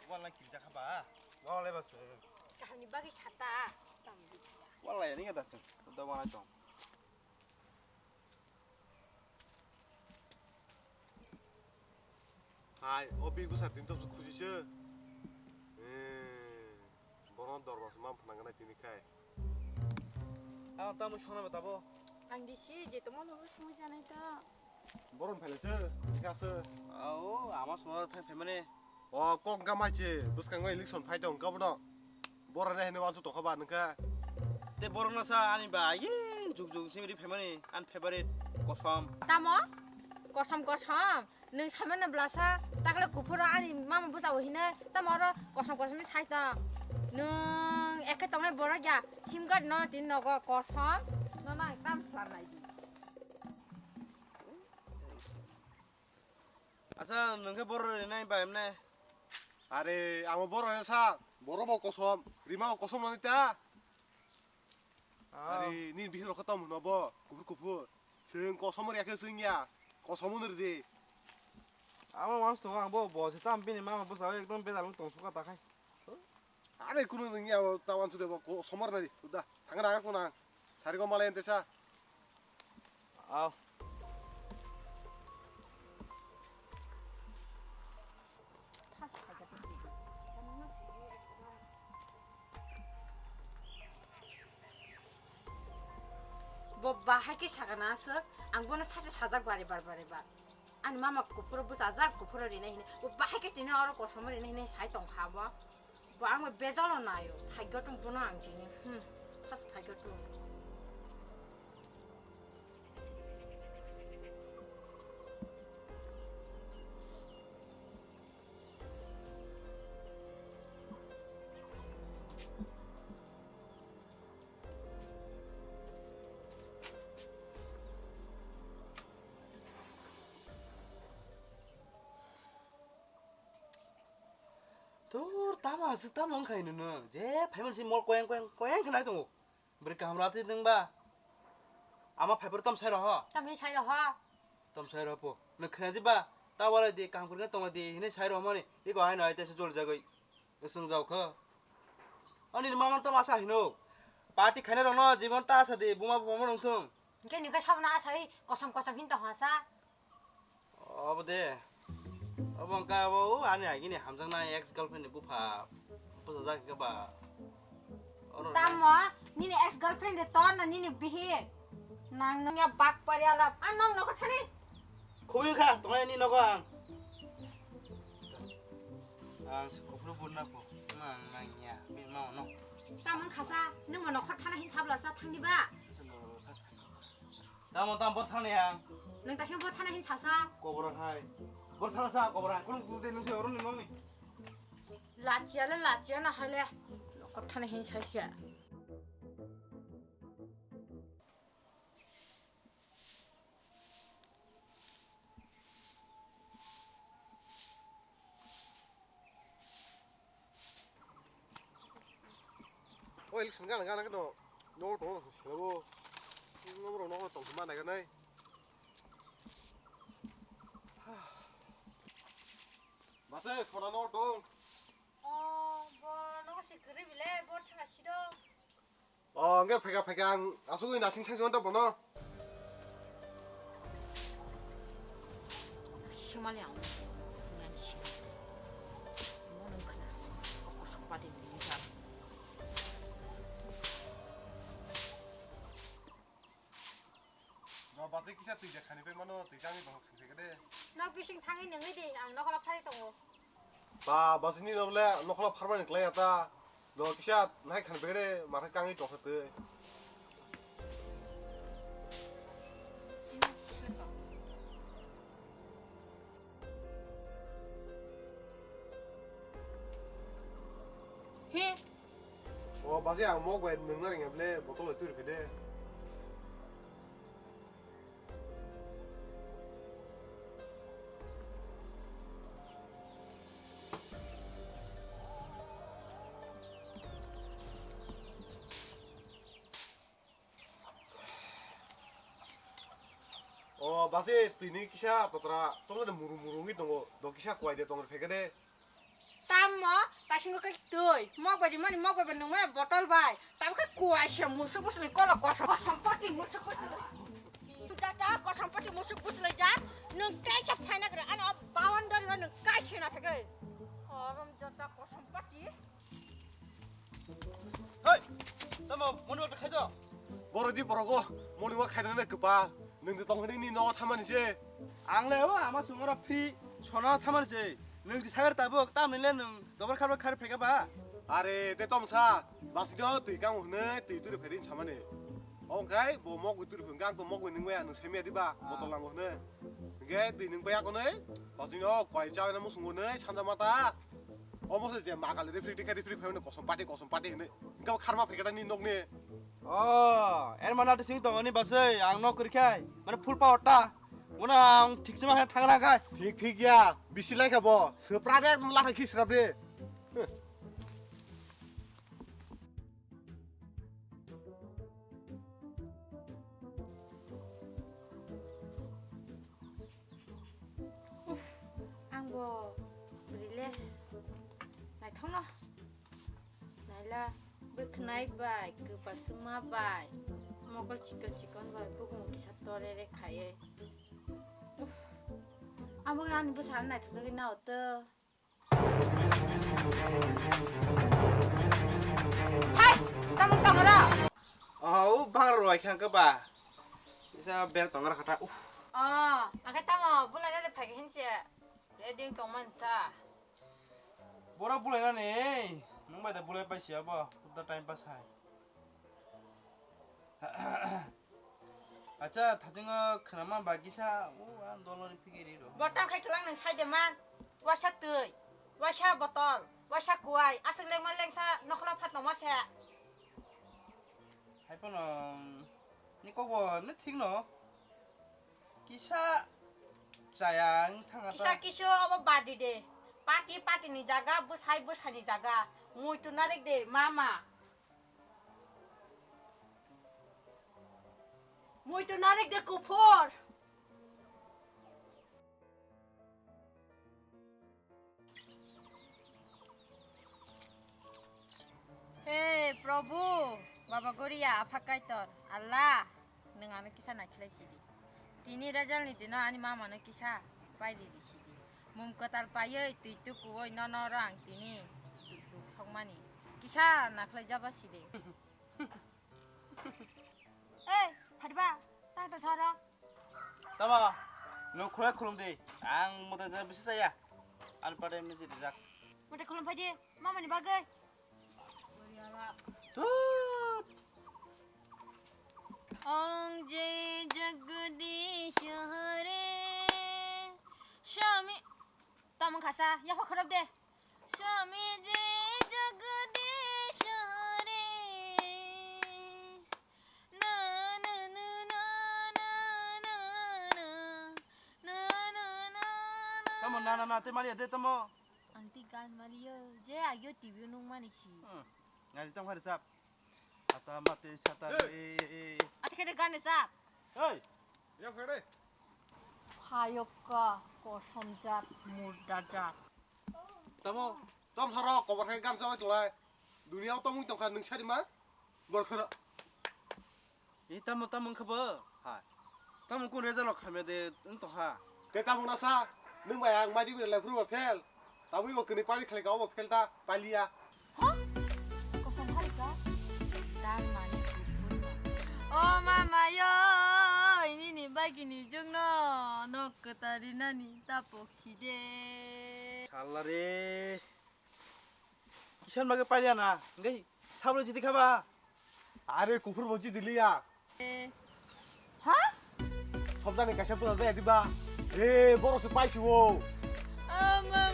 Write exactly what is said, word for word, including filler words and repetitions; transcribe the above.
Wala kirja kha ba? Wala ba se. Kaham ni bagwi sata. Tam bujiya. Wala ya ni ga da se. Da wana tong. Hai, o big busa tin to khuji se. Eh, bono dorbar se mam phana gana tini khai. Ang tamo sona ba tabo. Ang di si je to mono bu sung janai ta. Boron phailaisu, thikhasu. Ao, ama songno thang phaimani. O, kok wngkha maiche, bwskango election phai tong wngkha bono. Boroni haino wansuk tongkha ba nungkha. Te borokno sa ani ba, ye, juk juk simi ri phaimani, ani favorite kosom. Tamo? Kosom kosom? Nwng samano blasa, takle kuphuro ani mama bwsao hinwi, tamo oro kosom kosom ni sai tong. Nwng ekke tongnai borok ya, himgat no tini nogo kosom, nono ang tam slam nai di. Asa, nwng khe borok rinai ba emne? Are, amo borok rina sa, borok bo kosom, rima bo kosom nani ta. Ah. Are, nini bihik rok khe tamo hwno bo, kuphur kuphur. Chwng kosom riyakhe chwng ya, kosom wng ridi. Amo wans tongo ang bo, bo se tam bini mama bwsao ekdom bedal wng tong suka ta khai. Are kunu nungya bo tawan sude bo ko somar nari uda thangra aga kunu ang sari ko malai ente sa. Aw. Bo bahai khe sakana aswk, ang bono sacha sajak bari bar bari bar. Ani mama kuphuru bwchajak, kuphuru rinai hinwi. Bo bahai khe tini oro kosom rinai hinwi sai tongkha bo. Bo ang bai bejalo naio. Hai gotom bono ang tini. Hmm. Khas hai gotom. Tor tama aswk tamo wngkha hinwi nw? Je phaimani se mol koyang koyang koyang khe nai tongo. Bwrwi kaham rati nwng ba? Ama phaiphuru tamo sai roho? Tamo sai roho? Tamo sai roho po. Nwng khna di ba? Ta walai di, kaham kwrwngkhe tongla di hinwi sai rohmani. Iko haino ai tesa joli jagwi. Swng jao kho. Ani mama tamo asa hino. Party khainai rokno jibon ta asa di, buma buma rwng thung. Hwnkhe nwng khe sabono asa oi kosom kosom hin tongha sa. Obo de. Obo wngkha obo, o, ani agini hamjaknai ex girlfriend ni bupha. Bwsajak khe ba. Oro tamo, nini ex girlfriend de tor na nini bihik. Nang nungya bak pari alap. Ang nang nokho thani. Khubui kha, tongnai ni nogo ang. Ang se kuphuru burna po. Nang nang ya, bi ma no. Tamo khasa, nung ma nokho thana hin sabla sa thangni ba. Tamo tam bor thani ang. Nung ta sing bor thana hin sasa. Kobor hai. Bor thana sa kobor hai. Kulung kulung de nung se oron ni mong ni. Lachia le lachia na hale. Kok thana hin sasia. O election gana gana kano nogo tongo sila bo. Nogo rok nogo tong ma nai ganai. Base khona nogo tong. O bo nogo si kiri bile bo thanga sido. O, hwnkhe phaikha, phaikha, ang asugwi nasing thangsi mantha bono. Sumali ang ngan si. Mo nung khna. Kosok padi nung jam. Jo, basi kisa twi je khani pai mano, twi jani bahok thangsi kade. Nok bising thangi nungwi di, ang nokhla phari tongo. Ba, basi ni nokle, nokla pharmani klai ata. Do kisa nai khan begre, mathai kangwi tokha twi. He. O, basi ang mok bai nungna ringya ble, botol bai twi rw khe de. O, basi twi ni kisa patra tongna de muru muru wngwi tongo, do kisa kwai de tongri phaikha de. Tammo, taisingo khe twi. Mok bai rimani, mok bai bai nungmani botol bai. Tamo khe kuaisa musuk bwswlwi kola kosom, kosom pati musuk bwswlwi. Jata kosom pati musuk bwswlwi ja. Nwng kaisa phaina kwrwi, ani o boundary o nwng kaisa na phegwi. Korom jata kosom pati. Hei, tamo moni wata khaito? Boro di borogo moni wata khaito na kwpa. Nwng di tongkhani ni nogo thamani se. Ang le o ama sungora free sona thamani se. Nwng di sagar tabuk tamni le nwng dobar kharba khar pheka ba. Are te tomsa, basi do twi kang hune twi turi pherin samani. Ongkai bo mok turi phun kang to mok ning ya nwng semia di ba, botol nango hune. Ge twi nwng paya konai. Basi no koi cha na musung hune sanda mata. Omo se je magal refri tika refri phaimani kosom pati kosom pati hwnwi. Engkha kharma phaikhe ta ni nokni. Oh, er mana de sing tongoni basai ang nok kori khai. Mane full power ta. Mona ang thik se ma thang na khai. Thik thik ya. Bisi lai kha bo. Sopra de la thai khi srap de. Uff, ang bo bwrwi le naithokno naila bwkhnai bai kwpal swngma bai mokol chikon chikon bai bukung kisa torere khaiwi. Uff, abo ani bwsa naithokjagwi nao to. Hai, tamo tongro? Oh, bang roi khang ka ba. Isa bel tongro khata. Uff. Oh, ake tamo bulai na de phai hinse. Ready tong man ta. Bora bulai na ne. Nung bai da bulai pai sia bo. Kuda time pass hai. Acha, thajingo khwnama bagisa, o, a dolori phigiri ro. Botol khai thulang nang sai de man. Waisa twi, waisa botol, waisa kuwai, aswk lengma lengsa nokhla phat tongma se. Hai pono, ni kokbo ne thik no. Kisa chaya ang thanga ta. Kisa kisu obo badi de. Party party ni jaga, bwsai bwsai ni jaga. Muitu narik de, mama. Muitu narik de kuphur. He Prabhu, Baba Goria, Apha Kaitor, Allah. Nwng ano kisa naikhlai sidi. Tini result ni dino ani mama no kisa pai ridi sidi. Mum kwtal paiwi twi tukuwi nono rang tini duk duk sokmani. Kisa naikhlai jaba sidi. Ei, Phariba, tang ta soro. Tama, no khulai khulum di. Ang mota da bisa saya. Al pare me jadi jak. Mota khulum phaidi, mama ni bagwi. Tut. Ong je jagdish hare. Swami. Tamung khasa, yapha khorop de. Swami je jagdish hare. Na, na, na. Tamo na, na, na, te mali de tamo. Ang ti gan maliyo, je agyo T V nung mani si. Hmm. Ngari tamo hari sap. Ata mate sata Hey! E, e, e. Ate kene gan sap. Hey! Ya fere. Phayokka, kosom jat, murda jat. Tamo, tom saro, kobar hai gan sabai tulai. Dunia o tomung tongkha nung sari ma? Bor khara. Ni tamo tamo wngkha bo? Ha. Tamo kun result rok khamya de wng tong ha? Ke tamo nasa? Nwng bai ang madi bai lai phuru ba fail. Tabui bo kwnwi pari khlai ka obo fail ta paliya. Ha? Kosom hari ka? Dar mani kuphur no. O mama yo, ini ni bagi ni jung no, nok kwtari nani tapok si de. Salla re. Kisan bagwi pailiya na, hwnkhe sablo jiti kha ba? Are kuphur bo jiti liya. Eh. Ha? Sobjani kaisa pura jaya diba? Eh, boro se paisi o. Ama